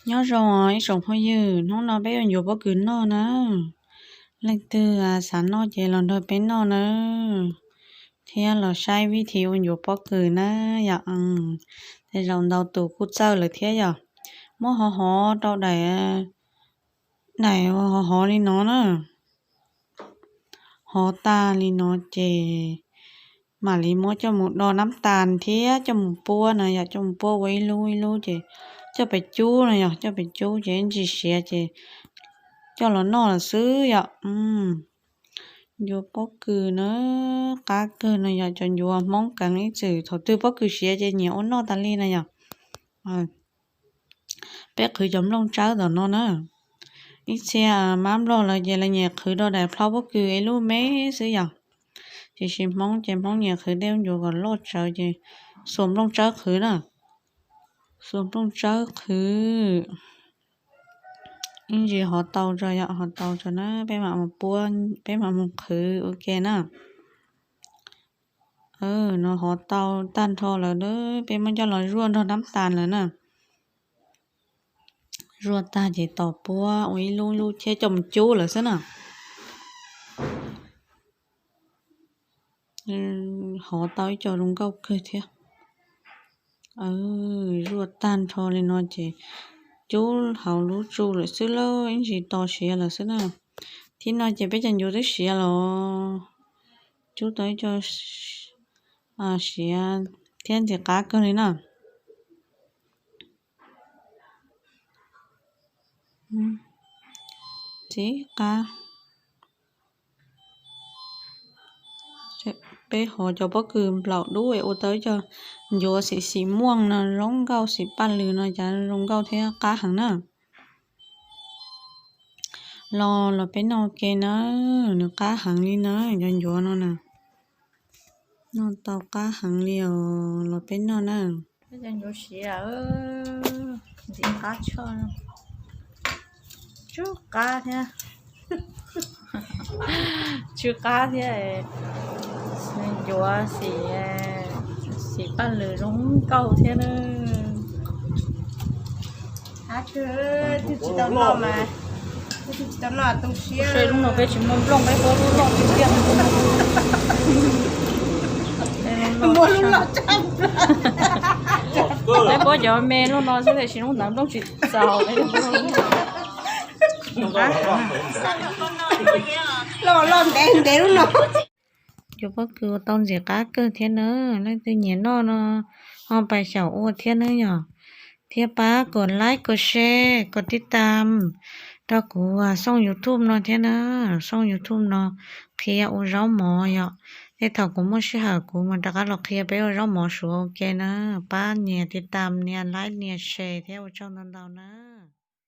Nyob zoo ib tsoom phooj ywg, hnub no peb ua ncuav pob kws noj na. Leej twg xav noj ces los nrog peb noj na, thiab los saib vib thi ua ncuav pob kws na yom. Tej zaum ntau tus kuj txawj lawm thiab yom. Muab hov hov rau daim, daim hov hov li no na. Hov tag li no ces mam li muab coj mus do nab tas thiab coj mus puab na yom, coj mus puab ua ib lub ib lub ces coj pem cub no yom, coj pem cub ces ib ntsis siav ces coj los noj lawm xwb yom. Ncuav pob kws na, qab kawg no yom, cov ncuav Hmoob keev ib txwm thaum twg pob kws siav ces nyiam ua noj tas li na yom. Peb qhwv cov nplooj tsawb tom no na. Ib txhia mab nplog lawv ces lawv nyiam qhwv rau daim plhaub pob kws ib lub me xwb yom. Tiam sis Hmoob ces Hmoob nyiam qhwv tej ncuav kom loj tsawv ces xuas nplooj tsawb qhwv na. Xuas nplooj tsawb qhwv. Ib ntsis hov tau tso yom, hov tau tso na peb mam mus puab, peb mam mus qhwv ua ke na. No hov tau tag nrho lawm, peb muab coj los zuaj nrog nab tas lawm na. Zuaj tag ces tos puab ua ib lub lub thiab coj mus cub lawm xwb na. Hov tau ib co zoo nkauj kawg thiab. Zuaj tag nrho li no ces cub hauv lub tsu lawm xwb lauj, ib ntsis tos siav lawm xwb na. Thib no ces peb cov ncuav twb siav los, cub tau ib co siav thiab ntxim qab kawg li na. Ntxim qab. Peb hov cov pob kws nplaum dub es ua tau ib co ncuav xim xim muaj no zoo nkauj, xim paj lws no cas zoo nkauj thiab qab heev na. Los los peb noj ua ke na, nws qab heev li na, cov ncuav no na. Noj tau qab heev li os, los peb noj na. Peb cov ncuav siav, ntxim qab tshaj, tsw qab thiab, tsw qab thiab, ncuav xim, xim paj lws zoo nkauj thiab na. Twb tsis tau noj mas, twb tsis tau noj tu siab. Lub no peb tsis muaj nplooj, peb puab lub loj tiag tiag. Muaj lub loj tshaj. Peb puab cov me lub no xwb tiam sis lub ntawd nplooj tsis txaus. Loj loj ntev ntev lub no. Cov pob kws ua tau ntxim qab kawg thiab na, leej twg nyiam noj no ho pais xyaum ua thiab na yom. Thiab pab kom like kom share kom tib tam rau kuv xooj YouTube no thiab na. Xooj YouTube no qhia ua zaub mov yom. Tej thaum kuv muaj sij hawm kuv mam rov qab los qhia peb ua zaub mov suav ua ke na. Pab nias tib tam, nias like, nias share thiab ua tsaug ntau ntau na.